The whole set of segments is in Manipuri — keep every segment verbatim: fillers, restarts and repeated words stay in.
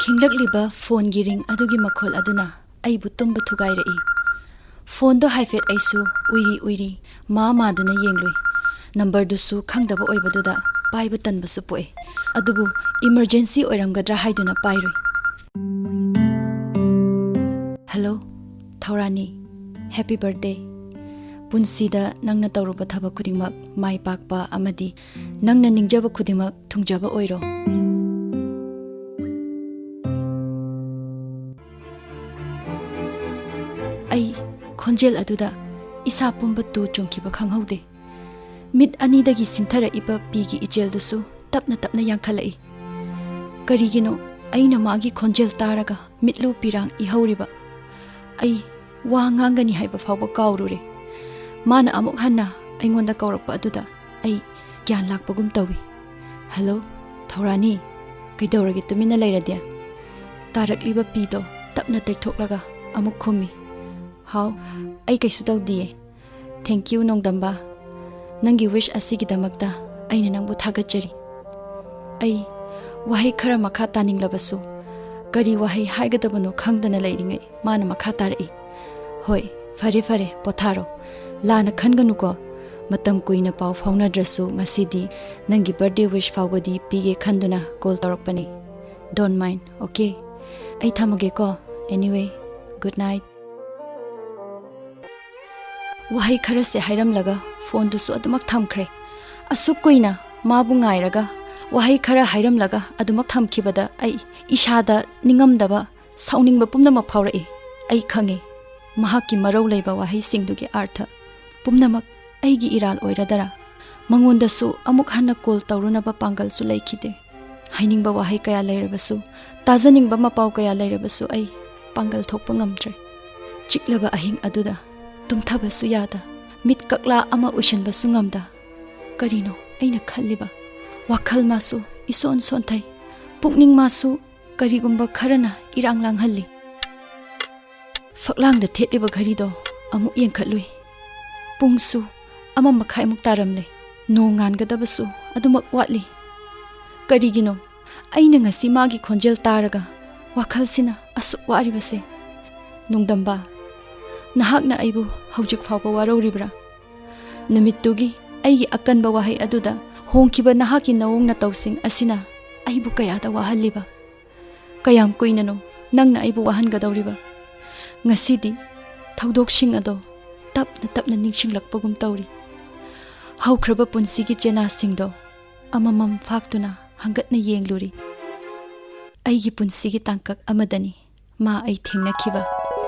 ꯈꯤꯡꯂꯛꯂꯤꯕ ꯐꯣꯟꯒꯤ ꯔꯤꯡ ꯑꯗꯨꯒꯤ ꯃꯈꯣꯜ ꯑꯗꯨꯅ ꯑꯩꯕꯨ ꯇꯨꯝꯕ ꯊꯨꯒꯥꯏꯔꯛꯏ꯫ ꯐꯣꯟꯗꯣ ꯍꯥꯏꯐꯦꯠ ꯑꯩꯁꯨ ꯎꯏꯔꯤ ꯎꯏꯔꯤ ꯃꯥ ꯃꯥꯗꯨꯅ ꯌꯦꯡꯂꯨꯏ꯫ ꯅꯝꯕꯔꯗꯨꯁꯨ ꯈꯪꯗꯕ ꯑꯣꯏꯕꯗꯨꯗ ꯄꯥꯏꯕ ꯇꯟꯕꯁꯨ ꯄꯣꯛꯏ꯫ ꯑꯗꯨꯕꯨ ꯏꯃꯔꯖꯦꯟꯁꯤ ꯑꯣꯏꯔꯝꯒꯗ꯭ꯔꯥ ꯍꯥꯏꯗꯨꯅ ꯄꯥꯏꯔꯨꯏ꯫ ꯍꯜꯂꯣ, ꯊꯧꯔꯥꯅꯤ꯫ Happy birthday. ꯄꯨꯟꯁꯤꯗ ꯅꯪꯅ ꯇꯧꯔꯨꯕ ꯊꯕꯛ ꯈꯨꯗꯤꯡꯃꯛ ꯃꯥꯏ ꯄꯥꯛꯄ ꯑꯃꯗꯤ ꯅꯪꯅ ꯅꯤꯡꯖꯕ ꯈꯨꯗꯤꯡꯃꯛ ꯊꯨꯡꯖꯕ ꯑꯣꯏꯔꯣ꯫ ꯑꯩ ꯈꯣꯟꯖꯦꯜ ꯑꯗꯨꯗ ꯏꯁꯥ ꯄꯨꯝꯕ ꯇꯨ ꯆꯣꯡꯈꯤꯕ ꯈꯪꯍꯧꯗꯦ꯫ ꯃꯤꯠ ꯑꯅꯤꯗꯒꯤ ꯁꯤꯟꯊꯔꯛꯏꯕ ꯄꯤꯒꯤ ꯏꯆꯦꯜꯗꯨꯁꯨ ꯇꯞꯅ ꯇꯞꯅ ꯌꯥꯡꯈꯠꯂꯛꯏ꯫ ꯀꯔꯤꯒꯤꯅꯣ ꯑꯩꯅ ꯃꯥꯒꯤ ꯈꯣꯟꯖꯦꯜ ꯇꯥꯔꯒ ꯃꯤꯠꯂꯨ ꯄꯤꯔꯥꯡ ꯏꯍꯧꯔꯤꯕ? ꯑꯩ ꯋꯥ ꯉꯥꯡꯒꯅꯤ ꯍꯥꯏꯕ ꯐꯥꯎꯕ ꯀꯥꯎꯔꯨꯔꯦ꯫ ꯃꯥꯅ ꯑꯃꯨꯛ ꯍꯟꯅ ꯑꯩꯉꯣꯟꯗ ꯀꯧꯔꯛꯄ ꯑꯗꯨꯗ ꯑꯩ ꯒ꯭ꯌꯥꯟ ꯂꯥꯛꯄꯒꯨꯝ ꯇꯧꯏ꯫ "ꯍꯜꯂꯣ, ꯊꯧꯔꯥꯅꯤ, ꯀꯩꯗꯧꯔꯒꯦ ꯇꯨꯃꯤꯟꯅ ꯂꯩꯔꯗꯤ?" ꯇꯥꯔꯛꯂꯤꯕ ꯄꯤꯗꯣ ꯇꯞꯅ ꯇꯩꯊꯣꯛꯂꯒ ꯑꯃꯨꯛ ꯈꯨꯝꯃꯤ꯫ "ꯍꯥꯎ, ꯑꯩ ꯀꯩꯁꯨ ꯇꯧꯗꯤꯌꯦ꯫ Thank you, ꯅꯣꯡꯗꯝꯕ꯫ ꯅꯪꯒꯤ ꯋꯤꯁ ꯑꯁꯤꯒꯤꯗꯃꯛꯇ ꯑꯩꯅ ꯅꯪꯕꯨ ꯊꯥꯒꯠꯆꯔꯤ꯫" ꯑꯩ ꯋꯥꯍꯩ ꯈꯔ ꯃꯈꯥ ꯇꯥꯅꯤꯡꯂꯕꯁꯨ ꯀꯔꯤ ꯋꯥꯍꯩ ꯍꯥꯏꯒꯗꯕꯅꯣ ꯈꯪꯗꯅ ꯂꯩꯔꯤꯉꯩ ꯃꯥꯅ ꯃꯈꯥ ꯇꯥꯔꯛꯏ꯫ "ꯍꯣꯏ, ꯐꯔꯦ ꯐꯔꯦ, ꯄꯣꯊꯥꯔꯣ꯫ ꯂꯥꯟꯅ ꯈꯟꯒꯅꯨꯀꯣ꯫ ꯃꯇꯝ ꯀꯨꯏꯅ ꯄꯥꯎ ꯐꯥꯎꯅꯗ꯭ꯔꯁꯨ ꯉꯁꯤꯗꯤ ꯅꯪꯒꯤ ꯕꯔꯊꯗꯦ ꯋꯤꯁ ꯐꯥꯎꯕꯗꯤ ꯄꯤꯒꯦ ꯈꯟꯗꯨꯅ ꯀꯣꯜ ꯇꯧꯔꯛꯄꯅꯤ꯫ Don't mind, okay? ꯑꯩ ꯊꯝꯃꯒꯦꯀꯣ꯫ Anyway, good night꯫" ꯋꯥꯍꯩ ꯈꯔꯁꯦ ꯍꯥꯏꯔꯝꯂꯒ ꯐꯣꯟꯗꯨꯁꯨ ꯑꯗꯨꯃꯛ ꯊꯝꯈ꯭ꯔꯦ꯫ ꯑꯁꯨꯛ ꯀꯨꯏꯅ ꯃꯥꯕꯨ ꯉꯥꯏꯔꯒ ꯋꯥꯍꯩ ꯈꯔ ꯍꯥꯏꯔꯝꯂꯒ ꯑꯗꯨꯃꯛ ꯊꯝꯈꯤꯕꯗ ꯑꯩ ꯏꯁꯥꯗ ꯅꯤꯡꯉꯝꯗꯕ, ꯁꯥꯎꯅꯤꯡꯕ ꯄꯨꯝꯅꯃꯛ ꯐꯥꯎꯔꯛꯏ꯫ ꯑꯩ ꯈꯪꯏ, ꯃꯍꯥꯛꯀꯤ ꯃꯔꯧ ꯂꯩꯕ ꯋꯥꯍꯩꯁꯤꯡꯗꯨꯒꯤ ꯑꯥꯔꯊ ꯄꯨꯝꯅꯃꯛ ꯑꯩꯒꯤ ꯏꯔꯥꯜ ꯑꯣꯏꯔꯗꯔꯥ? ꯃꯉꯣꯟꯗꯁꯨ ꯑꯃꯨꯛ ꯍꯟꯅ ꯀꯣꯜ ꯇꯧꯔꯨꯅꯕ ꯄꯥꯡꯒꯜꯁꯨ ꯂꯩꯈꯤꯗꯦ꯫ ꯍꯥꯏꯅꯤꯡꯕ ꯋꯥꯍꯩ ꯀꯌꯥ ꯂꯩꯔꯕꯁꯨ, ꯇꯥꯖꯅꯤꯡꯕ ꯃꯄꯥꯎ ꯀꯌꯥ ꯂꯩꯔꯕꯁꯨ ꯑꯩ ꯄꯥꯡꯒꯜ ꯊꯣꯛꯄ ꯉꯝꯗ꯭ꯔꯦ꯫ ꯆꯤꯛꯂꯕ ꯑꯍꯤꯡ ꯑꯗꯨꯗ ꯇꯨꯝꯊꯕꯁꯨ ꯌꯥꯗ, ꯃꯤꯠ ꯀꯛꯂꯥ ꯑꯃ ꯎꯏꯁꯤꯟꯕꯁꯨ ꯉꯝꯗ, ꯀꯔꯤꯅꯣ ꯑꯩꯅ ꯈꯜꯂꯤꯕ? ꯋꯥꯈꯜ ꯃꯥꯁꯨ ꯏꯁꯣꯟ ꯁꯣꯟꯊꯩ, ꯄꯨꯛꯅꯤꯡ ꯃꯥꯁꯨ ꯀꯔꯤꯒꯨꯝꯕ ꯈꯔꯅ ꯏꯔꯥꯡ ꯂꯥꯡꯍꯜꯂꯤ꯫ ꯐꯛꯂꯥꯡꯗ ꯊꯦꯠꯂꯤꯕ ꯘꯔꯤꯗꯣ ꯑꯃꯨꯛ ꯌꯦꯡꯈꯠꯂꯨꯏ꯫ ꯄꯨꯡꯁꯨ ꯑꯃ ꯃꯈꯥꯏꯃꯨꯛ ꯇꯥꯔꯝꯂꯦ꯫ ꯅꯣꯡ ꯉꯥꯟꯒꯗꯕꯁꯨ ꯑꯗꯨꯃꯛ ꯋꯥꯠꯂꯤ꯫ ꯀꯔꯤꯒꯤꯅꯣ ꯑꯩꯅ ꯉꯁꯤ ꯃꯥꯒꯤ ꯈꯣꯟꯖꯦꯜ ꯇꯥꯔꯒ ꯋꯥꯈꯜꯁꯤꯅ ꯑꯁꯨꯛ ꯋꯥꯔꯤꯕꯁꯦ꯫ ꯅꯣꯡꯗꯝꯕ, ꯅꯍꯥꯛꯅ ꯑꯩꯕꯨ ꯍꯧꯖꯤꯛ ꯐꯥꯎꯕ ꯋꯥꯔꯧꯔꯤꯕ꯭ꯔꯥ? ꯅꯨꯃꯤꯠꯇꯨꯒꯤ ꯑꯩꯒꯤ ꯑꯀꯟꯕ ꯋꯥꯍꯩ ꯑꯗꯨꯗ ꯍꯣꯡꯈꯤꯕ ꯅꯍꯥꯛꯀꯤ ꯅꯑꯣꯡ ꯅꯇꯧꯁꯤꯡ ꯑꯁꯤꯅ ꯑꯩꯕꯨ ꯀꯌꯥꯗ ꯋꯥꯍꯜꯂꯤꯕ? ꯀꯌꯥꯝ ꯀꯨꯏꯅꯅꯣ ꯅꯪꯅ ꯑꯩꯕꯨ ꯋꯥꯍꯟꯒꯗꯧꯔꯤꯕ? ꯉꯁꯤꯗꯤ ꯊꯧꯗꯣꯛꯁꯤꯡ ꯑꯗꯣ ꯇꯞꯅ ꯇꯞꯅ ꯅꯤꯡꯁꯤꯡꯂꯛꯄꯒꯨꯝ ꯇꯧꯔꯤ꯫ ꯍꯧꯈ꯭ꯔꯕ ꯄꯨꯟꯁꯤꯒꯤ ꯆꯦꯅꯥꯁꯤꯡꯗꯣ ꯑꯃꯃꯝ ꯐꯥꯛꯇꯨꯅ ꯍꯪꯒꯠꯅ ꯌꯦꯡꯂꯨꯔꯤ꯫ ꯑꯩꯒꯤ ꯄꯨꯟꯁꯤꯒꯤ ꯇꯥꯡꯀꯛ ꯑꯃꯗꯅꯤ ꯃꯥ ꯑꯩ ꯊꯦꯡꯅꯈꯤꯕ꯫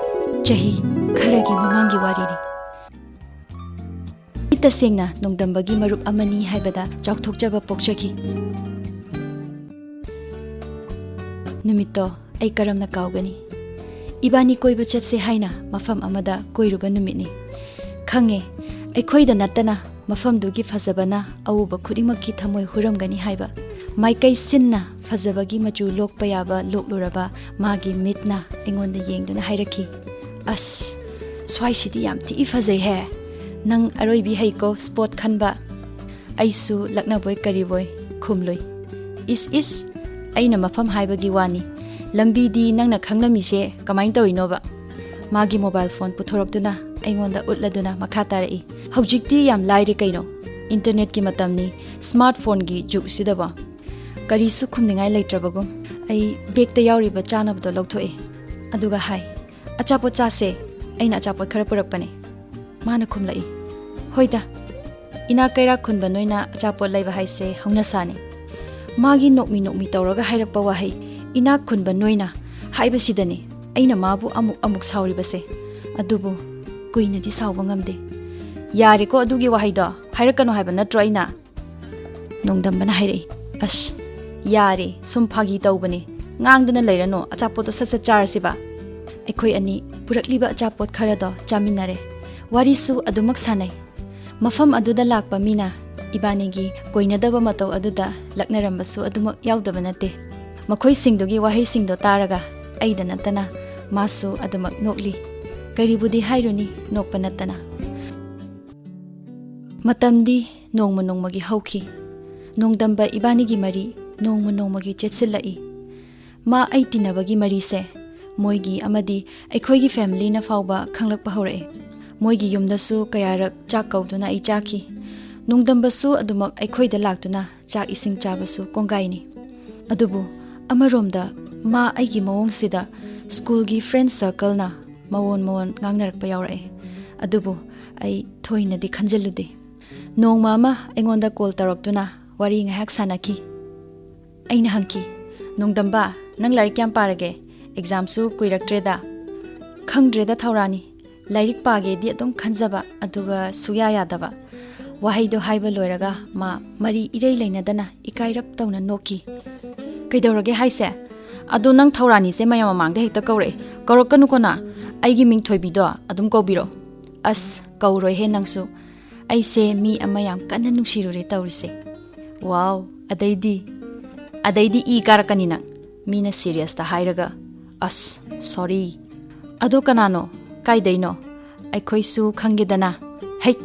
ꯆꯍꯤ ꯈꯔꯒꯤ ꯃꯃꯥꯡꯒꯤ ꯋꯥꯔꯤꯅꯤ꯫ ꯑꯩ ꯇꯁꯦꯡꯅ ꯅꯣꯡꯗꯝꯕꯒꯤ ꯃꯔꯨꯞ ꯑꯃꯅꯤ ꯍꯥꯏꯕꯗ ꯆꯥꯎꯊꯣꯛꯆꯕ ꯄꯣꯛꯆꯈꯤ꯫ ꯅꯨꯃꯤꯠꯇꯣ ꯑꯩ ꯀꯔꯝꯅ ꯀꯥꯎꯒꯅꯤ? ꯏꯕꯥꯅꯤ ꯀꯣꯏꯕ ꯆꯠꯁꯦ ꯍꯥꯏꯅ ꯃꯐꯝ ꯑꯃꯗ ꯀꯣꯏꯔꯨꯕ ꯅꯨꯃꯤꯠꯅꯤ꯫ ꯈꯪꯉꯦ, ꯑꯩꯈꯣꯏꯗ ꯅꯠꯇꯅ ꯃꯐꯝꯗꯨꯒꯤ ꯐꯖꯕꯅ ꯑꯎꯕ ꯈꯨꯗꯤꯡꯃꯛꯀꯤ ꯊꯃꯣꯏ ꯍꯨꯔꯝꯒꯅꯤ ꯍꯥꯏꯕ꯫ ꯃꯥꯏꯀꯩ ꯁꯤꯟꯅ ꯐꯖꯕꯒꯤ ꯃꯆꯨ ꯂꯣꯛꯄ ꯌꯥꯕ ꯂꯣꯛꯂꯨꯔꯕ ꯃꯥꯒꯤ ꯃꯤꯠꯅ ꯑꯩꯉꯣꯟꯗ ꯌꯦꯡꯗꯨꯅ ꯍꯥꯏꯔꯛꯈꯤ, "ꯑꯁ, ꯁ꯭ꯋꯥꯏꯁꯤꯗꯤ ꯌꯥꯝ ꯊꯤ ꯐꯖꯩꯍꯦ꯫ ꯅꯪ ꯑꯔꯣꯏꯕꯤ ꯍꯩꯀꯣ ꯁ꯭ꯄꯣꯠ ꯈꯟꯕ"꯫ ꯑꯩꯁꯨ ꯂꯛꯅꯕꯣꯏ ꯀꯔꯤꯕꯣꯏ ꯈꯨꯝꯂꯨꯏ꯫ "ꯏꯁ ꯏꯁ, ꯑꯩꯅ ꯃꯐꯝ ꯍꯥꯏꯕꯒꯤ ꯋꯥꯅꯤ꯫ ꯂꯝꯕꯤꯗꯤ ꯅꯪꯅ ꯈꯪꯂꯝꯃꯤꯁꯦ ꯀꯃꯥꯏꯅ ꯇꯧꯔꯤꯅꯣꯕ?" ꯃꯥꯒꯤ ꯃꯣꯕꯥꯏꯜ ꯐꯣꯟ ꯄꯨꯊꯣꯔꯛꯇꯨꯅ ꯑꯩꯉꯣꯟꯗ ꯎꯠꯂꯗꯨꯅ ꯃꯈꯥ ꯇꯥꯔꯛꯏ, "ꯍꯧꯖꯤꯛꯇꯤ ꯌꯥꯝ ꯂꯥꯏꯔꯦ ꯀꯩꯅꯣ, ꯏꯟꯇꯔꯅꯦꯠꯀꯤ ꯃꯇꯝꯅꯤ, ꯁ꯭ꯃꯥꯔꯠ ꯐꯣꯟꯒꯤ ꯖꯨꯒꯁꯤꯗꯕꯣ"꯫ ꯀꯔꯤꯁꯨ ꯈꯨꯝꯅꯤꯡꯉꯥꯏ ꯂꯩꯇ꯭ꯔꯕꯒꯨꯝ ꯑꯩ ꯕꯦꯒꯇ ꯌꯥꯎꯔꯤꯕ ꯆꯥꯅꯕꯗꯣ ꯂꯧꯊꯣꯛꯏ꯫ ꯑꯗꯨꯒ ꯍꯥꯏ, "ꯑꯆꯥꯄꯣꯠ ꯆꯥꯁꯦ, ꯑꯩꯅ ꯑꯆꯥꯄꯣꯠ ꯈꯔ ꯄꯨꯔꯛꯄꯅꯦ"꯫ ꯃꯥꯅ ꯈꯨꯝꯂꯛꯏ, "ꯍꯣꯏꯗ, ꯏꯅꯥꯛ ꯀꯩꯔꯥꯛ ꯈꯨꯟꯕ ꯅꯣꯏꯅ ꯑꯆꯥꯄꯣꯠ ꯂꯩꯕ ꯍꯥꯏꯁꯦ ꯍꯧꯅꯁꯥꯅꯤ"꯫ ꯃꯥꯒꯤ ꯅꯣꯛꯃꯤ ꯅꯣꯛꯃꯤ ꯇꯧꯔꯒ ꯍꯥꯏꯔꯛꯄ ꯋꯥꯍꯩ, "ꯏꯅꯥꯛ ꯈꯨꯟꯕ ꯅꯣꯏꯅ" ꯍꯥꯏꯕꯁꯤꯗꯅꯤ ꯑꯩꯅ ꯃꯥꯕꯨ ꯑꯃꯨꯛ ꯑꯃꯨꯛ ꯁꯥꯎꯔꯤꯕꯁꯦ꯫ ꯑꯗꯨꯕꯨ ꯀꯨꯏꯅꯗꯤ ꯁꯥꯎꯕ ꯉꯝꯗꯦ꯫ "ꯌꯥꯔꯦꯀꯣ, ꯑꯗꯨꯒꯤ ꯋꯥꯍꯩꯗꯣ ꯍꯥꯏꯔꯛꯀꯅꯨ ꯍꯥꯏꯕ ꯅꯠꯇ꯭ꯔꯣ ꯑꯩꯅ?" ꯅꯣꯡꯗꯝꯕꯅ ꯍꯥꯏꯔꯛꯏ꯫ "ꯑꯁ, ꯌꯥꯔꯦ, ꯁꯨꯝ ꯐꯥꯒꯤ ꯇꯧꯕꯅꯦ, ꯉꯥꯡꯗꯅ ꯂꯩꯔꯅꯨ, ꯑꯆꯥꯄꯣꯠꯇꯣ ꯁꯠ ꯁꯠ ꯆꯥꯔꯁꯤꯕ"꯫ ꯑꯩꯈꯣꯏ ꯑꯅꯤ ꯄꯨꯔꯛꯂꯤꯕ ꯑꯆꯥꯄꯣꯠ ꯈꯔꯗꯣ ꯆꯥꯃꯤꯟꯅꯔꯦ꯫ ꯋꯥꯔꯤꯁꯨ ꯑꯗꯨꯃꯛ ꯁꯥꯟꯅꯩ꯫ ꯃꯐꯝ ꯑꯗꯨꯗ ꯂꯥꯛꯄ ꯃꯤꯅ ꯏꯕꯥꯅꯤꯒꯤ ꯀꯣꯏꯅꯗꯕ ꯃꯇꯧ ꯑꯗꯨꯗ ꯂꯛꯅꯔꯝꯕꯁꯨ ꯑꯗꯨꯃꯛ ꯌꯥꯎꯗꯕ ꯅꯠꯇꯦ꯫ ꯃꯈꯣꯏꯁꯤꯡꯗꯨꯒꯤ ꯋꯥꯍꯩꯁꯤꯡꯗꯣ ꯇꯥꯔꯒ ꯑꯩꯗ ꯅꯠꯇꯅ ꯃꯥꯁꯨ ꯑꯗꯨꯃꯛ ꯅꯣꯛꯂꯤ꯫ ꯀꯔꯤꯕꯨꯗꯤ ꯍꯥꯏꯔꯨꯅꯤ, ꯅꯣꯛꯄ ꯅꯠꯇꯅ꯫ ꯃꯇꯝꯗꯤ ꯅꯣꯡꯃ ꯅꯣꯡꯃꯒꯤ ꯍꯧꯈꯤ꯫ ꯅꯣꯡꯗꯝꯕ ꯏꯕꯥꯅꯤꯒꯤ ꯃꯔꯤ ꯅꯣꯡꯃ ꯅꯣꯡꯃꯒꯤ ꯆꯦꯠꯁꯤꯜꯂꯛꯏ꯫ ꯃꯥ ꯑꯩ ꯇꯤꯟꯅꯕꯒꯤ ꯃꯔꯤꯁꯦ ꯃꯣꯏꯒꯤ ꯑꯃꯗꯤ ꯑꯩꯈꯣꯏꯒꯤ ꯐꯦꯃꯤꯂꯤꯅ ꯐꯥꯎꯕ ꯈꯪꯂꯛꯄ ꯍꯧꯔꯛꯑꯦ꯫ ꯃꯣꯏꯒꯤ ꯌꯨꯝꯗꯁꯨ ꯀꯌꯥꯔꯛ ꯆꯥꯛ ꯀꯧꯗꯨꯅ ꯑꯩ ꯆꯥꯈꯤ꯫ ꯅꯣꯡꯗꯝꯕꯁꯨ ꯑꯗꯨꯃꯛ ꯑꯩꯈꯣꯏꯗ ꯂꯥꯛꯇꯨꯅ ꯆꯥꯛ ꯏꯁꯤꯡ ꯆꯥꯕꯁꯨ ꯀꯣꯡꯒꯥꯏꯅꯤ꯫ ꯑꯗꯨꯕꯨ ꯑꯃꯔꯣꯝꯗ ꯃꯥ ꯑꯩꯒꯤ ꯃꯑꯣꯡꯁꯤꯗ ꯁ꯭ꯀꯨꯜꯒꯤ ꯐ꯭ꯔꯦꯟ ꯁꯔꯀꯜꯅ ꯃꯋꯣꯟ ꯃꯋꯣꯟ ꯉꯥꯡꯅꯔꯛꯄ ꯌꯥꯎꯔꯛꯑꯦ꯫ ꯑꯗꯨꯕꯨ ꯑꯩ ꯊꯣꯏꯅꯗꯤ ꯈꯟꯖꯤꯜꯂꯨꯗꯦ꯫ ꯅꯣꯡꯃ ꯑꯃ ꯑꯩꯉꯣꯟꯗ ꯀꯣꯜ ꯇꯧꯔꯛꯇꯨꯅ ꯋꯥꯔꯤ ꯉꯥꯏꯍꯥꯛ ꯁꯥꯟꯅꯈꯤ꯫ ꯑꯩꯅ ꯍꯪꯈꯤ, "ꯅꯣꯡꯗꯝꯕ, ꯅꯪ ꯂꯥꯏꯔꯤꯛ ꯀꯌꯥꯝ ꯄꯥꯔꯒꯦ? ꯑꯦꯛꯖꯥꯝꯁꯨ ꯀꯨꯏꯔꯛꯇ꯭ꯔꯦꯗ꯫" "ꯈꯪꯗ꯭ꯔꯦꯗ ꯊꯧꯔꯥꯅꯤ, ꯂꯥꯏꯔꯤꯛ ꯄꯥꯒꯦꯗꯤ ꯑꯗꯨꯝ ꯈꯟꯖꯕ, ꯑꯗꯨꯒ ꯁꯨꯌꯥ ꯌꯥꯗꯕ꯫" ꯋꯥꯍꯩꯗꯣ ꯍꯥꯏꯕ ꯂꯣꯏꯔꯒ ꯃꯥ ꯃꯔꯤ ꯏꯔꯩ ꯂꯩꯅꯗꯅ ꯏꯀꯥꯏꯔꯞ ꯇꯧꯅ ꯅꯣꯛꯈꯤ꯫ "ꯀꯩꯗꯧꯔꯒꯦ ꯍꯥꯏꯁꯦ? ꯑꯗꯣ ꯅꯪ ꯊꯧꯔꯥꯅꯤꯁꯦ ꯃꯌꯥꯝ ꯃꯃꯥꯡꯗ ꯍꯦꯛꯇ ꯀꯧꯔꯛꯑꯦ꯫ ꯀꯧꯔꯛꯀꯅꯨꯀꯣ ꯅ꯫ ꯑꯩꯒꯤ ꯃꯤꯡ ꯊꯣꯏꯕꯤꯗꯣ ꯑꯗꯨꯝ ꯀꯧꯕꯤꯔꯣ꯫" "ꯑꯁ, ꯀꯧꯔꯣꯏꯍꯦ ꯅꯪꯁꯨ꯫ ꯑꯩꯁꯦ ꯃꯤ ꯑꯃ ꯌꯥꯝ ꯀꯟꯅ ꯅꯨꯡꯁꯤꯔꯨꯔꯦ ꯇꯧꯔꯤꯁꯦ꯫" "ꯋꯥꯎ, ꯑꯗꯩꯗꯤ?" "ꯑꯗꯩꯗꯤ ꯏ ꯀꯥꯔꯛꯀꯅꯤ ꯅꯪ, ꯃꯤꯅ ꯁꯤꯔꯤꯌꯁꯇ ꯍꯥꯏꯔꯒ꯫" "ꯑꯁ, ꯁꯣꯔꯤ꯫" "ꯑꯗꯣ ꯀꯅꯥꯅꯣ? ꯀꯥꯏꯗꯩꯅꯣ? ꯑꯩꯈꯣꯏꯁꯨ ꯈꯪꯒꯦꯗꯅ꯫" "ꯍꯩꯠ,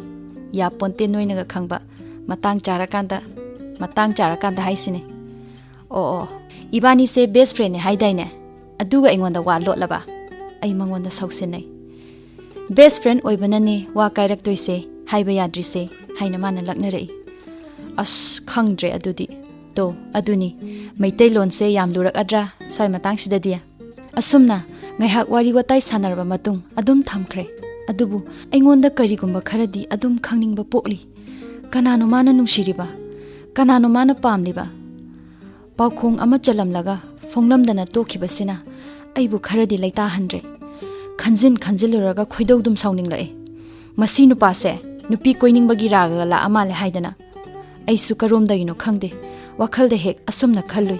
ꯌꯥꯄꯣꯟꯇꯦ ꯅꯣꯏꯅꯒ ꯈꯪꯕ꯫ ꯃꯇꯥꯡ ꯆꯥꯔꯀꯥꯟꯗ, ꯃꯇꯥꯡ ꯆꯥꯔꯀꯥꯟꯗ ꯍꯥꯏꯁꯤꯅꯦ꯫" "ꯑꯣ, ꯑꯣ, ꯏꯕꯥꯅꯤꯁꯦ ꯕꯦꯁ ꯐ꯭ꯔꯦꯟꯅꯦ ꯍꯥꯏꯗꯥꯏꯅꯦ? ꯑꯗꯨꯒ ꯑꯩꯉꯣꯟꯗ ꯋꯥ ꯂꯣꯠꯂꯕ?" ꯑꯩ ꯃꯉꯣꯟꯗ ꯁꯧꯁꯤꯟꯅꯩ꯫ "ꯕꯦꯁ ꯐ꯭ꯔꯦꯟ ꯑꯣꯏꯕꯅꯅꯦ ꯋꯥ ꯀꯥꯏꯔꯛꯇꯣꯏꯁꯦ, ꯍꯥꯏꯕ ꯌꯥꯗ꯭ꯔꯤꯁꯦ", ꯍꯥꯏꯅ ꯃꯥꯅ ꯂꯛꯅꯔꯛꯏ꯫ "ꯑꯁ, ꯈꯪꯗ꯭ꯔꯦ ꯑꯗꯨꯗꯤ꯫ ꯇꯣ, ꯑꯗꯨꯅꯤ, ꯃꯩꯇꯩꯂꯣꯟꯁꯦ ꯌꯥꯝ ꯂꯨꯔꯛꯑꯗ꯭ꯔꯥ ꯁ꯭ꯋꯥꯏ ꯃꯇꯥꯡꯁꯤꯗꯗꯤ?" ꯑꯁꯨꯝꯅ ꯉꯥꯏꯍꯥꯛ ꯋꯥꯔꯤ ꯋꯥꯇꯥꯏ ꯁꯥꯟꯅꯔꯕ ꯃꯇꯨꯡ ꯑꯗꯨꯝ ꯊꯝꯈ꯭ꯔꯦ꯫ ꯑꯗꯨꯕꯨ ꯑꯩꯉꯣꯟꯗ ꯀꯔꯤꯒꯨꯝꯕ ꯈꯔꯗꯤ ꯑꯗꯨꯝ ꯈꯪꯅꯤꯡꯕ ꯄꯣꯛꯂꯤ꯫ ꯀꯅꯥꯅꯣ ꯃꯥꯅ ꯅꯨꯡꯁꯤꯔꯤꯕ? ꯀꯅꯥꯅꯣ ꯃꯥꯅ ꯄꯥꯝꯂꯤꯕ? ꯄꯥꯎꯈꯣꯡ ꯑꯃ ꯆꯜꯂꯝꯂꯒ ꯐꯣꯡꯂꯝꯗꯅ ꯇꯣꯛꯈꯤꯕꯁꯤꯅ ꯑꯩꯕꯨ ꯈꯔꯗꯤ ꯂꯩꯇꯥꯍꯟꯗ꯭ꯔꯦ꯫ ꯈꯟꯖꯤꯟ ꯈꯟꯖꯤꯜꯂꯨꯔꯒ ꯈꯣꯏꯗꯧꯗꯨꯝ ꯁꯥꯎꯅꯤꯡꯂꯛꯑꯦ꯫ ꯃꯁꯤ ꯅꯨꯄꯥꯁꯦ ꯅꯨꯄꯤ ꯀꯣꯏꯅꯤꯡꯕꯒꯤ ꯔꯥꯒꯒ ꯂꯥꯛꯑ ꯃꯥꯜꯂꯦ ꯍꯥꯏꯗꯅ꯫ ꯑꯩꯁꯨ ꯀꯔꯣꯝꯗꯒꯤꯅꯣ ꯈꯪꯗꯦ, ꯋꯥꯈꯜꯗ ꯍꯦꯛ ꯑꯁꯨꯝꯅ ꯈꯜꯂꯨꯏ꯫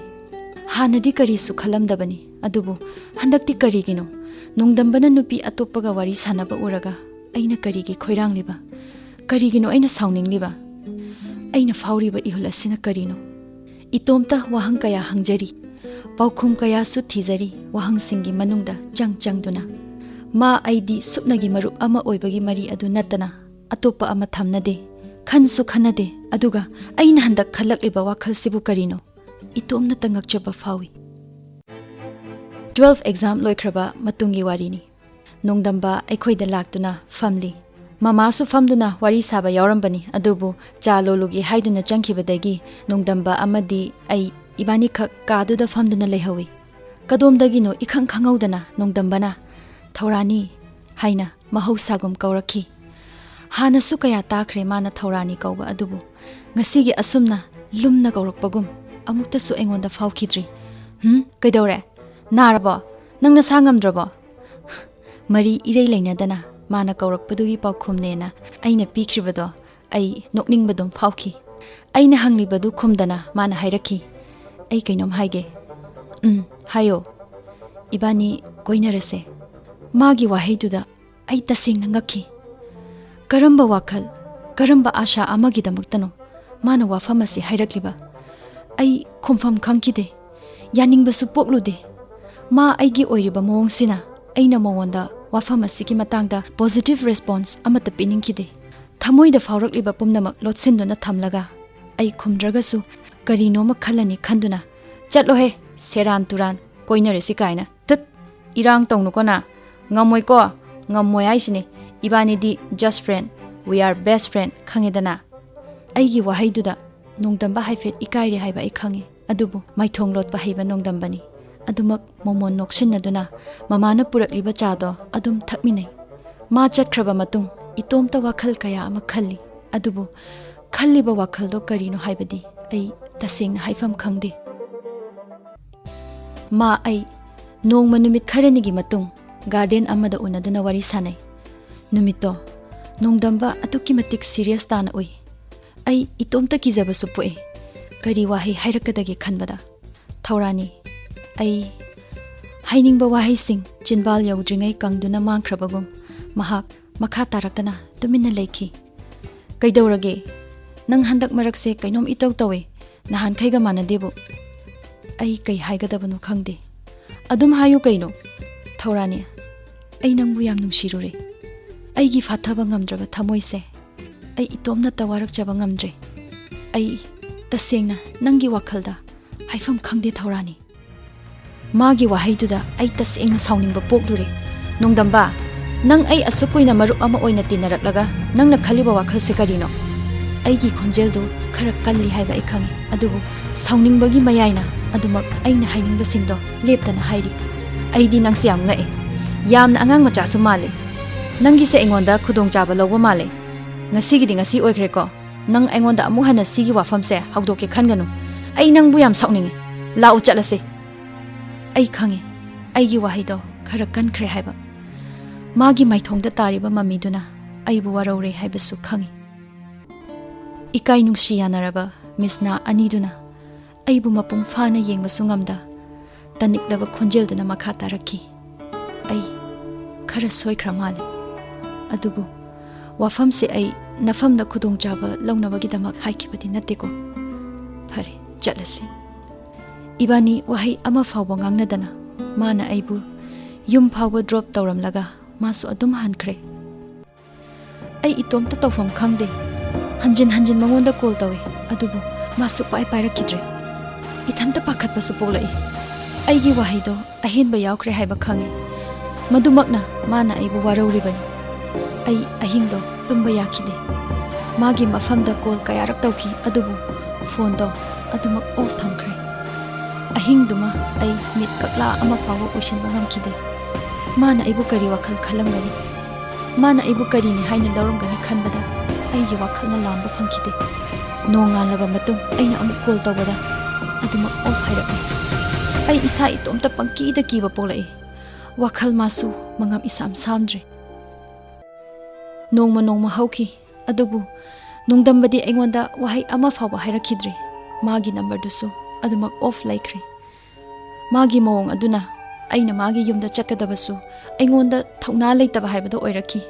ꯍꯥꯟꯅꯗꯤ ꯀꯔꯤꯁꯨ ꯈꯜꯂꯝꯗꯕꯅꯤ, ꯑꯗꯨꯕꯨ ꯍꯟꯗꯛꯇꯤ ꯀꯔꯤꯒꯤꯅꯣ ꯅꯣꯡꯗꯝꯕꯅ ꯅꯨꯄꯤ ꯑꯇꯣꯞꯄꯒ ꯋꯥꯔꯤ ꯁꯥꯟꯅꯕ ꯎꯔꯒ ꯑꯩꯅ ꯀꯔꯤꯒꯤ ꯈꯣꯏꯔꯥꯡꯂꯤꯕ? ꯀꯔꯤꯒꯤꯅꯣ ꯑꯩꯅ ꯁꯥꯎꯅꯤꯡꯂꯤꯕ? ꯑꯩꯅ ꯐꯥꯎꯔꯤꯕ ꯏꯍꯨꯜ ꯑꯁꯤꯅ ꯀꯔꯤꯅꯣ? ꯏꯇꯣꯝꯇ ꯋꯥꯍꯪ ꯀꯌꯥ ꯍꯪꯖꯔꯤ, ꯄꯥꯎꯈꯨꯝ ꯀꯌꯥꯁꯨ ꯊꯤꯖꯔꯤ, ꯋꯥꯍꯪꯁꯤꯡꯒꯤ ꯃꯅꯨꯡꯗ ꯆꯪ ꯆꯪꯗꯨꯅ꯫ ꯃꯥ ꯑꯩꯗꯤ ꯁꯨꯞꯅꯒꯤ ꯃꯔꯨꯞ ꯑꯃ ꯑꯣꯏꯕꯒꯤ ꯃꯔꯤ ꯑꯗꯨ ꯅꯠꯇꯅ ꯑꯇꯣꯞꯄ ꯑꯃ ꯊꯝꯅꯗꯦ, ꯈꯟꯁꯨ ꯈꯟꯅꯗꯦ꯫ ꯑꯗꯨꯒ ꯑꯩꯅ ꯍꯟꯗꯛ ꯈꯜꯂꯛꯂꯤꯕ ꯋꯥꯈꯜꯁꯤꯕꯨ ꯀꯔꯤꯅꯣ? ꯏꯇꯣꯝꯅꯇ ꯉꯛꯆꯕ ꯐꯥꯎꯏ꯫ ꯇ꯭ꯋꯦꯜꯐ ꯑꯦꯛꯖꯥꯝ ꯂꯣꯏꯈ꯭ꯔꯕ ꯃꯇꯨꯡꯒꯤ ꯋꯥꯔꯤꯅꯤ꯫ ꯅꯣꯡꯗꯝꯕ ꯑꯩꯈꯣꯏꯗ ꯂꯥꯛꯇꯨꯅ ꯐꯝꯂꯤ꯫ ꯃꯃꯥꯁꯨ ꯐꯝꯗꯨꯅ ꯋꯥꯔꯤ ꯁꯥꯕ ꯌꯥꯎꯔꯝꯕꯅꯤ, ꯑꯗꯨꯕꯨ ꯆꯥ ꯂꯣꯜꯂꯨꯒꯦ ꯍꯥꯏꯗꯨꯅ ꯆꯪꯈꯤꯕꯗꯒꯤ ꯅꯣꯡꯗꯝꯕ ꯑꯃꯗꯤ ꯑꯩ ꯏꯕꯥꯅꯤꯈꯛ ꯀꯥꯗꯨꯗ ꯐꯝꯗꯨꯅ ꯂꯩꯍꯧꯏ꯫ ꯀꯗꯣꯝꯗꯒꯤꯅꯣ ꯏꯈꯪ ꯈꯪꯍꯧꯗꯅ ꯅꯣꯡꯗꯝꯕꯅ "ꯊꯧꯔꯥꯅꯤ" ꯍꯥꯏꯅ ꯃꯍꯧꯁꯥꯒꯨꯝ ꯀꯧꯔꯛꯈꯤ꯫ ꯍꯥꯟꯅꯁꯨ ꯀꯌꯥ ꯇꯥꯈ꯭ꯔꯦ ꯃꯥꯅ ꯊꯧꯔꯥꯅꯤ ꯀꯧꯕ ꯑꯗꯨꯕꯨ, ꯉꯁꯤꯒꯤ ꯑꯁꯨꯝꯅ ꯂꯨꯝꯅ ꯀꯧꯔꯛꯄꯒꯨꯝ ꯑꯃꯨꯛꯇꯁꯨ ꯑꯩꯉꯣꯟꯗ ꯐꯥꯎꯈꯤꯗ꯭ꯔꯤ꯫ "ꯍꯨꯝ, ꯀꯩꯗꯧꯔꯦ? ꯅꯥꯔꯕꯣ? ꯅꯪ ꯅꯁꯥ ꯉꯝꯗ꯭ꯔꯕꯣ?" ꯃꯔꯤ ꯏꯔꯩ ꯂꯩꯅꯗꯅ ꯃꯥꯅ ꯀꯧꯔꯛꯄꯗꯨꯒꯤ ꯄꯥꯎꯈꯨꯝꯅꯦꯅ ꯑꯩꯅ ꯄꯤꯈ꯭ꯔꯤꯕꯗꯣ ꯑꯩ ꯅꯣꯛꯅꯤꯡꯕꯗꯨꯝ ꯐꯥꯎꯈꯤ꯫ ꯑꯩꯅ ꯍꯪꯂꯤꯕꯗꯨ ꯈꯨꯝꯗꯅ ꯃꯥꯅ ꯍꯥꯏꯔꯛꯈꯤ, "ꯑꯩ ꯀꯩꯅꯣꯝ ꯍꯥꯏꯒꯦ꯫" "ꯎꯝ, ꯍꯥꯏꯌꯣ꯫" "ꯏꯕꯥꯅꯤ ꯀꯣꯏꯅꯔꯁꯦ꯫" ꯃꯥꯒꯤ ꯋꯥꯍꯩꯗꯨꯗ ꯑꯩ ꯇꯁꯦꯡꯅ ꯉꯛꯈꯤ꯫ ꯀꯔꯝꯕ ꯋꯥꯈꯜ, ꯀꯔꯝꯕ ꯑꯥꯁꯥ ꯑꯃꯒꯤꯗꯃꯛꯇꯅꯣ ꯃꯥꯅ ꯋꯥꯐꯝ ꯑꯁꯤ ꯍꯥꯏꯔꯛꯂꯤꯕ? ꯑꯩ ꯈꯨꯝꯐꯝ ꯈꯪꯈꯤꯗꯦ꯫ ꯌꯥꯅꯤꯡꯕꯁꯨ ꯄꯣꯛꯂꯨꯗꯦ꯫ ꯃꯥ ꯑꯩꯒꯤ ꯑꯣꯏꯔꯤꯕ ꯃꯑꯣꯡꯁꯤꯅ ꯑꯩꯅ ꯃꯉꯣꯟꯗ ꯋꯥꯐꯝ ꯑꯁꯤꯒꯤ ꯃꯇꯥꯡꯗ ꯄꯣꯖꯤꯇꯤꯚ ꯔꯦꯁꯄꯣꯟꯁ ꯑꯃꯠꯇ ꯄꯤꯅꯤꯡꯈꯤꯗꯦ꯫ ꯊꯃꯣꯏꯗ ꯐꯥꯎꯔꯛꯂꯤꯕ ꯄꯨꯝꯅꯃꯛ ꯂꯣꯠꯁꯤꯟꯗꯨꯅ ꯊꯝꯂꯒ ꯑꯩ ꯈꯨꯝꯗ꯭ꯔꯒꯁꯨ ꯀꯔꯤꯅꯣꯃ ꯈꯜꯂꯅꯤ ꯈꯟꯗꯨꯅ, "ꯆꯠꯂꯣꯍꯦ, ꯁꯦꯔꯥꯟ ꯇꯨꯔꯥꯟ, ꯀꯣꯏꯅꯔꯁꯤ ꯀꯥꯏꯅ꯫ ꯇꯠ, ꯏꯔꯥꯡ ꯇꯧꯅꯨꯀꯣ ꯅ꯫ ꯉꯝꯃꯣꯏꯀꯣ, ꯉꯝꯃꯣꯏ ꯍꯥꯏꯁꯤꯅꯦ꯫ ꯏꯕꯥꯅꯤꯗꯤ just friend, we are best friend, ꯈꯪꯉꯦꯗꯅ?" ꯑꯩꯒꯤ ꯋꯥꯍꯩꯗꯨꯗ ꯅꯣꯡꯗꯝꯕ ꯍꯥꯏꯐꯦꯠ ꯏꯀꯥꯏꯔꯦ ꯍꯥꯏꯕ ꯑꯩ ꯈꯪꯉꯤ꯫ ꯑꯗꯨꯕꯨ ꯃꯥꯏꯊꯣꯡ ꯂꯣꯠꯄ ꯍꯩꯕ ꯅꯣꯡꯗꯝꯕꯅꯤ꯫ ꯑꯗꯨꯃꯛ ꯃꯣꯃꯣꯟ ꯅꯣꯛꯁꯤꯟꯅꯗꯨꯅ ꯃꯃꯥꯅ ꯄꯨꯔꯛꯂꯤꯕ ꯆꯥꯗꯣ ꯑꯗꯨꯝ ꯊꯛꯃꯤꯟꯅꯩ꯫ ꯃꯥ ꯆꯠꯈ꯭ꯔꯕ ꯃꯇꯨꯡ ꯏꯇꯣꯝꯇ ꯋꯥꯈꯜ ꯀꯌꯥ ꯑꯃ ꯈꯜꯂꯤ꯫ ꯑꯗꯨꯕꯨ ꯈꯜꯂꯤꯕ ꯋꯥꯈꯜꯗꯣ ꯀꯔꯤꯅꯣ ꯍꯥꯏꯕꯗꯤ ꯑꯩ ꯇꯁꯦꯡꯅ ꯍꯥꯏꯐꯝ ꯈꯪꯗꯦ꯫ ꯃꯥ ꯑꯩ ꯅꯣꯡꯃ ꯅꯨꯃꯤꯠ ꯈꯔꯅꯤꯒꯤ ꯃꯇꯨꯡ ꯒꯥꯔꯗꯦꯟ ꯑꯃꯗ ꯎꯅꯗꯨꯅ ꯋꯥꯔꯤ ꯁꯥꯅꯩ꯫ ꯅꯨꯃꯤꯠꯇꯣ ꯅꯣꯡꯗꯝꯕ ꯑꯗꯨꯛꯀꯤ ꯃꯇꯤꯛ ꯁꯤꯔꯤꯌꯁ ꯇꯥꯅ ꯎꯏ꯫ ꯑꯩ ꯏꯇꯣꯝꯇ ꯀꯤꯖꯕꯁꯨ ꯄꯣꯛꯏ꯫ ꯀꯔꯤ ꯋꯥꯍꯩ ꯍꯥꯏꯔꯛꯀꯗꯒꯦ ꯈꯟꯕꯗ, "ꯊꯧꯔꯥꯅꯤ, ꯑꯩ" ꯍꯥꯏꯅꯤꯡꯕ ꯋꯥꯍꯩꯁꯤꯡ ꯆꯤꯟꯕꯥꯜ ꯌꯧꯗ꯭ꯔꯤꯉꯩ ꯀꯪꯗꯨꯅ ꯃꯥꯡꯈ꯭ꯔꯕꯒꯨꯝ ꯃꯍꯥꯛ ꯃꯈꯥ ꯇꯥꯔꯛꯇꯅ ꯇꯨꯃꯤꯟꯅ ꯂꯩꯈꯤ꯫ "ꯀꯩꯗꯧꯔꯒꯦ? ꯅꯪ ꯍꯟꯗꯛ ꯃꯔꯛꯁꯦ ꯀꯩꯅꯣꯝ ꯏꯇꯧ ꯇꯧꯋꯦ꯫ ꯅꯍꯥꯟꯈꯩꯒ ꯃꯥꯟꯅꯗꯦꯕꯨ꯫" ꯑꯩ ꯀꯩ ꯍꯥꯏꯒꯗꯕꯅꯣ ꯈꯪꯗꯦ꯫ "ꯑꯗꯨꯝ ꯍꯥꯏꯌꯨ ꯀꯩꯅꯣ꯫" "ꯊꯧꯔꯥꯅꯤ, ꯑꯩ ꯅꯪꯕꯨ ꯌꯥꯝ ꯅꯨꯡꯁꯤꯔꯨꯔꯦ꯫ ꯑꯩꯒꯤ ꯐꯥꯊꯕ ꯉꯝꯗ꯭ꯔꯕ ꯊꯃꯣꯏꯁꯦ ꯑꯩ ꯏꯇꯣꯝꯅꯇ ꯋꯥꯔꯛꯆꯕ ꯉꯝꯗ꯭ꯔꯦ꯫ ꯑꯩ ꯇꯁꯦꯡꯅ ꯅꯪꯒꯤ ꯋꯥꯈꯜꯗ ꯍꯥꯏꯐꯝ ꯈꯪꯗꯦ ꯊꯧꯔꯥꯅꯤ꯫ ꯃꯥꯒꯤ ꯋꯥꯍꯩꯗꯨꯗ ꯑꯩ ꯇꯁꯦꯡꯅ ꯁꯥꯎꯅꯤꯡꯕ ꯄꯣꯛꯂꯨꯔꯦ꯫ "ꯅꯣꯡꯗꯝꯕ, ꯅꯪ ꯑꯩ ꯑꯁꯨꯛ ꯀꯨꯏꯅ ꯃꯔꯨꯞ ꯑꯃ ꯑꯣꯏꯅ ꯇꯤꯟꯅꯔꯛꯂꯒ ꯅꯪꯅ ꯈꯜꯂꯤꯕ ꯋꯥꯈꯜꯁꯦ ꯀꯔꯤꯅꯣ?" ꯑꯩꯒꯤ ꯈꯣꯟꯖꯦꯜꯗꯨ ꯈꯔ ꯀꯜꯂꯤ ꯍꯥꯏꯕ ꯑꯩ ꯈꯪꯏ, ꯑꯗꯨꯕꯨ ꯁꯥꯎꯅꯤꯡꯕꯒꯤ ꯃꯌꯥꯏꯅ ꯑꯗꯨꯃꯛ ꯑꯩꯅ ꯍꯥꯏꯅꯤꯡꯕꯁꯤꯡꯗꯣ ꯂꯦꯞꯇꯅ ꯍꯥꯏꯔꯤ꯫ "ꯑꯩꯗꯤ ꯅꯪꯁꯦ ꯌꯥꯝ ꯉꯛꯑꯦ꯫ ꯌꯥꯝꯅ ꯑꯉꯥꯡ ꯃꯆꯥꯁꯨ ꯃꯥꯜꯂꯦ꯫ ꯅꯪꯒꯤꯁꯦ ꯑꯩꯉꯣꯟꯗ ꯈꯨꯗꯣꯡꯆꯥꯕ ꯂꯧꯕ ꯃꯥꯜꯂꯦ꯫ ꯉꯁꯤꯒꯤꯗꯤ ꯉꯁꯤ ꯑꯣꯏꯈ꯭ꯔꯦꯀꯣ꯫ ꯅꯪ ꯑꯩꯉꯣꯟꯗ ꯑꯃꯨꯛ ꯍꯟꯅ ꯁꯤꯒꯤ ꯋꯥꯐꯝꯁꯦ ꯍꯧꯗꯣꯛꯀꯦ ꯈꯟꯒꯅꯨ꯫ ꯑꯩ ꯅꯪꯕꯨ ꯌꯥꯝ ꯁꯥꯎꯅꯤꯡꯉꯤ꯫ ꯂꯥꯛꯎ ꯆꯠꯂꯁꯤ꯫" ꯑꯩ ꯈꯪꯉꯤ, ꯑꯩꯒꯤ ꯋꯥꯍꯩꯗꯣ ꯈꯔ ꯀꯟꯈ꯭ꯔꯦ ꯍꯥꯏꯕ꯫ ꯃꯥꯒꯤ ꯃꯥꯏꯊꯣꯡꯗ ꯇꯥꯔꯤꯕ ꯃꯃꯤꯗꯨꯅ ꯑꯩꯕꯨ ꯋꯥꯔꯧꯔꯦ ꯍꯥꯏꯕꯁꯨ ꯈꯪꯉꯤ꯫ ꯏꯀꯥꯏ ꯅꯨꯡꯁꯤ ꯌꯥꯅꯔꯕ ꯃꯤꯁꯅꯥ ꯑꯅꯤꯗꯨꯅ ꯑꯩꯕꯨ ꯃꯄꯨꯡ ꯐꯥꯅ ꯌꯦꯡꯕꯁꯨ ꯉꯝꯗ, ꯇꯅꯤꯛꯂꯕ ꯈꯣꯟꯖꯦꯜꯗꯨꯅ ꯃꯈꯥ ꯇꯥꯔꯛꯈꯤ, "ꯑꯩ ꯈꯔ ꯁꯣꯏꯈ꯭ꯔ ꯃꯥꯜꯂꯦ꯫ ꯑꯗꯨꯕꯨ ꯋꯥꯐꯝꯁꯦ ꯑꯩ ꯅꯐꯝꯗ ꯈꯨꯗꯣꯡꯆꯥꯕ ꯂꯧꯅꯕꯒꯤꯗꯃꯛ ꯍꯥꯏꯈꯤꯕꯗꯤ ꯅꯠꯇꯦꯀꯣ꯫ ꯐꯔꯦ, ꯆꯠꯂꯁꯤ꯫" ꯏꯕꯥꯅꯤ ꯋꯥꯍꯩ ꯑꯃ ꯐꯥꯎꯕ ꯉꯥꯡꯅꯗꯅ ꯃꯥꯅ ꯑꯩꯕꯨ ꯌꯨꯝ ꯐꯥꯎꯕ ꯗ꯭ꯔꯣꯞ ꯇꯧꯔꯝꯂꯒ ꯃꯥꯁꯨ ꯑꯗꯨꯝ ꯍꯟꯈ꯭ꯔꯦ꯫ ꯑꯩ ꯏꯇꯣꯝꯇ ꯇꯧꯐꯝ ꯈꯪꯗꯦ꯫ ꯍꯟꯖꯤꯟ ꯍꯟꯖꯤꯟ ꯃꯉꯣꯟꯗ ꯀꯣꯜ ꯇꯧꯏ, ꯑꯗꯨꯕꯨ ꯃꯥ ꯁꯨꯛꯄꯥꯏ ꯄꯥꯏꯔꯛꯈꯤꯗ꯭ꯔꯦ꯫ ꯏꯊꯟꯇ ꯄꯥꯈꯠꯄꯁꯨ ꯄꯣꯛꯂꯛꯏ꯫ ꯑꯩꯒꯤ ꯋꯥꯍꯩꯗꯣ ꯑꯍꯦꯟꯕ ꯌꯥꯎꯈ꯭ꯔꯦ ꯍꯥꯏꯕ ꯈꯪꯏ꯫ ꯃꯗꯨꯃꯛꯅ ꯃꯥꯅ ꯑꯩꯕꯨ ꯋꯥꯔꯧꯔꯤꯕꯅꯤ꯫ ꯑꯩ ꯑꯍꯤꯡꯗꯣ ꯇꯨꯝꯕ ꯌꯥꯈꯤꯗꯦ꯫ ꯃꯥꯒꯤ ꯃꯐꯝꯗ ꯀꯣꯜ ꯀꯌꯥꯔꯛ ꯇꯧꯈꯤ, ꯑꯗꯨꯕꯨ ꯐꯣꯟꯗꯣ ꯑꯗꯨꯃꯛ ꯑꯣꯐ ꯊꯝꯈ꯭ꯔꯦ꯫ ꯑꯍꯤꯡꯗꯨꯃ ꯑꯩ ꯃꯤꯠ ꯀꯛꯂꯥ ꯑꯃ ꯐꯥꯎꯕ ꯎꯏꯁꯤꯟꯕ ꯉꯝꯈꯤꯗꯦ꯫ ꯃꯥꯅ ꯑꯩꯕꯨ ꯀꯔꯤ ꯋꯥꯈꯜ ꯈꯜꯂꯝꯒꯅꯤ? ꯃꯥꯅ ꯑꯩꯕꯨ ꯀꯔꯤꯅꯤ ꯍꯥꯏꯅ ꯂꯧꯔꯝꯒꯅꯤ ꯈꯟꯕꯗ ꯑꯩꯒꯤ ꯋꯥꯈꯜꯅ ꯂꯥꯝꯕ ꯐꯪꯈꯤꯗꯦ꯫ ꯅꯣꯡꯉꯥꯜꯂꯕ ꯃꯇꯨꯡ ꯑꯩꯅ ꯑꯃꯨꯛ ꯀꯣꯜ ꯇꯧꯕꯗ ꯑꯗꯨꯃꯛ ꯑꯣꯐ ꯍꯥꯏꯔꯛꯏ꯫ ꯑꯩ ꯏꯁꯥ ꯏꯇꯣꯝꯇ ꯄꯪꯀꯤꯗ ꯀꯤꯕ ꯄꯣꯛꯂꯛꯏ꯫ ꯋꯥꯈꯜ ꯃꯥꯁꯨ ꯃꯉꯝ ꯏꯁꯥꯝ ꯁꯥꯝꯗ꯭ꯔꯦ꯫ ꯅꯣꯡꯃ ꯅꯣꯡꯃ ꯍꯧꯈꯤ, ꯑꯗꯨꯕꯨ ꯅꯣꯡꯗꯝꯕꯗꯤ ꯑꯩꯉꯣꯟꯗ ꯋꯥꯍꯩ ꯑꯃ ꯐꯥꯎꯕ ꯍꯥꯏꯔꯛꯈꯤꯗ꯭ꯔꯦ꯫ ꯃꯥꯒꯤ ꯅꯝꯕꯔꯗꯨꯁꯨ ꯑꯗꯨꯃꯛ ꯑꯣꯐ ꯂꯩꯈ꯭ꯔꯦ꯫ ꯃꯥꯒꯤ ꯃꯑꯣꯡ ꯑꯗꯨꯅ ꯑꯩꯅ ꯃꯥꯒꯤ ꯌꯨꯝꯗ ꯆꯠꯀꯗꯕꯁꯨ ꯑꯩꯉꯣꯟꯗ ꯊꯧꯅꯥ ꯂꯩꯇꯕ ꯍꯥꯏꯕꯗꯨ ꯑꯣꯏꯔꯛꯈꯤ꯫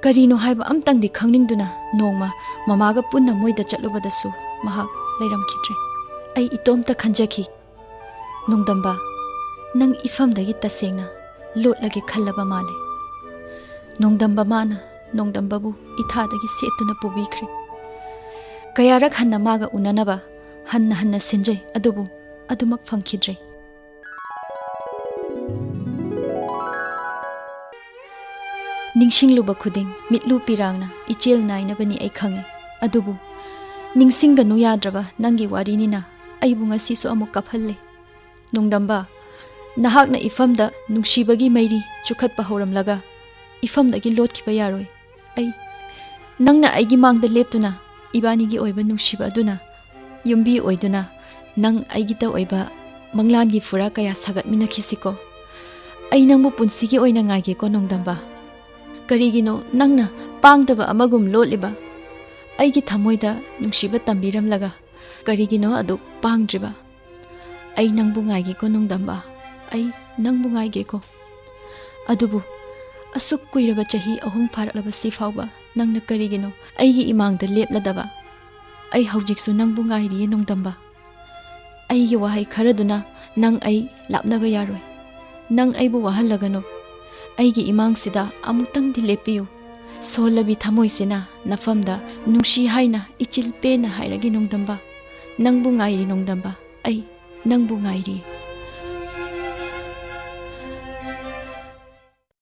ꯀꯔꯤꯅꯣ ꯍꯥꯏꯕ ꯑꯝꯇꯪꯗꯤ ꯈꯪꯅꯤꯡꯗꯨꯅ ꯅꯣꯡꯃ ꯃꯃꯥꯒ ꯄꯨꯟꯅ ꯃꯣꯏꯗ ꯆꯠꯂꯨꯕꯗꯁꯨ ꯃꯍꯥꯛ ꯂꯩꯔꯝꯈꯤꯗ꯭ꯔꯦ꯫ ꯑꯩ ꯏꯇꯣꯝꯇ ꯈꯟꯖꯈꯤ, "ꯅꯣꯡꯗꯝꯕ, ꯅꯪ ꯏꯐꯝꯗꯒꯤ ꯇꯁꯦꯡꯅ ꯂꯣꯠꯂꯒꯦ ꯈꯜꯂꯕ ꯃꯥꯜꯂꯦ꯫" ꯅꯣꯡꯗꯝꯕ ꯃꯥꯅ ꯅꯣꯡꯗꯝꯕꯕꯨ ꯏꯊꯥꯗꯒꯤ ꯁꯦꯠꯇꯨꯅ ꯄꯨꯕꯤꯈ꯭ꯔꯦ꯫ ꯀꯌꯥꯔꯛ ꯍꯟꯅ ꯃꯥꯒ ꯎꯅꯅꯕ ꯍꯟꯅ ꯍꯟꯅ ꯁꯤꯟꯖꯩ, ꯑꯗꯨꯕꯨ ꯑꯗꯨꯃꯛ ꯐꯪꯈꯤꯗ꯭ꯔꯦ꯫ ꯅꯤꯡꯁꯤꯡꯂꯨꯕ ꯈꯨꯗꯤꯡ ꯃꯤꯠꯂꯨ ꯄꯤꯔꯥꯡꯅ ꯏꯆꯦꯜ ꯅꯥꯏꯅꯕꯅꯤ ꯑꯩ ꯈꯪꯉꯤ꯫ ꯑꯗꯨꯕꯨ ꯅꯤꯡꯁꯤꯡꯒꯅꯨ ꯌꯥꯗ꯭ꯔꯕ ꯅꯪꯒꯤ ꯋꯥꯔꯤꯅꯤꯅ ꯑꯩꯕꯨ ꯉꯁꯤꯁꯨ ꯑꯃꯨꯛ ꯀꯥꯞꯍꯜꯂꯦ꯫ ꯅꯣꯡꯗꯝꯕ, ꯅꯍꯥꯛꯅ ꯏꯐꯝꯗ ꯅꯨꯡꯁꯤꯕꯒꯤ ꯃꯩꯔꯤ ꯆꯨꯈꯠꯄ ꯍꯧꯔꯝꯂꯒ ꯏꯐꯝꯗꯒꯤ ꯂꯣꯠꯈꯤꯕ ꯌꯥꯔꯣꯏ꯫ ꯑꯩ, ꯅꯪꯅ ꯑꯩꯒꯤ ꯃꯥꯡꯗ ꯂꯦꯞꯇꯨꯅ ꯏꯕꯥꯅꯤꯒꯤ ꯑꯣꯏꯕ ꯅꯨꯡꯁꯤꯕ ꯑꯗꯨꯅ ꯌꯨꯝꯕꯤ ꯑꯣꯏꯗꯨꯅ ꯅꯪ ꯑꯩꯒꯤꯇ ꯑꯣꯏꯕ ꯃꯪꯂꯥꯟꯒꯤ ꯐꯨꯔꯥ ꯀꯌꯥ ꯁꯥꯒꯠꯃꯤꯟꯅꯈꯤꯁꯤꯀꯣ꯫ ꯑꯩ ꯅꯪꯕꯨ ꯄꯨꯟꯁꯤꯒꯤ ꯑꯣꯏꯅ ꯉꯥꯏꯒꯦꯀꯣ ꯅꯣꯡꯗꯝꯕ꯫ ꯀꯔꯤꯒꯤꯅꯣ ꯅꯪꯅ ꯄꯥꯡꯗꯕ ꯑꯃꯒꯨꯝ ꯂꯣꯠꯂꯤꯕ? ꯑꯩꯒꯤ ꯊꯃꯣꯏꯗ ꯅꯨꯡꯁꯤꯕ ꯇꯝꯕꯤꯔꯝꯂꯒ ꯀꯔꯤꯒꯤꯅꯣ ꯑꯗꯨꯛ ꯄꯥꯡꯗ꯭ꯔꯤꯕ? ꯑꯩ ꯅꯪꯕꯨ ꯉꯥꯏꯒꯦꯀꯣ ꯅꯣꯡꯗꯝꯕ, ꯑꯩ ꯅꯪꯕꯨ ꯉꯥꯏꯒꯦꯀꯣ꯫ ꯑꯗꯨꯕꯨ ꯑꯁꯨꯛ ꯀꯨꯏꯔꯕ ꯆꯍꯤ ꯑꯍꯨꯝ ꯐꯥꯔꯛꯂꯕꯁꯤ ꯐꯥꯎꯕ ꯅꯪꯅ ꯀꯔꯤꯒꯤꯅꯣ ꯑꯩꯒꯤ ꯏꯃꯥꯡꯗ ꯂꯦꯞꯂꯗꯕ? ꯑꯩ ꯍꯧꯖꯤꯛꯁꯨ ꯅꯪꯕꯨ ꯉꯥꯏꯔꯤꯌꯦ ꯅꯣꯡꯗꯝꯕ꯫ ꯑꯩꯒꯤ ꯋꯥꯍꯩ ꯈꯔꯗꯨꯅ ꯅꯪ ꯑꯩ ꯂꯥꯞꯅꯕ ꯌꯥꯔꯣꯏ꯫ ꯅꯪ ꯑꯩꯕꯨ ꯋꯥꯍꯜꯂꯒꯅꯨ꯫ ꯑꯩꯒꯤ ꯏꯃꯥꯡꯁꯤꯗ ꯑꯃꯨꯛꯇꯪꯗꯤ ꯂꯦꯞꯄꯤꯌꯨ꯫ ꯁꯣꯜꯂꯕꯤ ꯊꯃꯣꯏꯁꯤꯅ ꯅꯐꯝꯗ ꯅꯨꯡꯁꯤ ꯍꯥꯏꯅ ꯏꯆꯤꯜ ꯄꯦꯟꯅ ꯍꯥꯏꯔꯒꯦ ꯅꯣꯡꯗꯝꯕ꯫ ꯅꯪꯕꯨ ꯉꯥꯏꯔꯤ ꯅꯣꯡꯗꯝꯕ, ꯑꯩ ꯅꯪꯕꯨ ꯉꯥꯏꯔꯤ꯫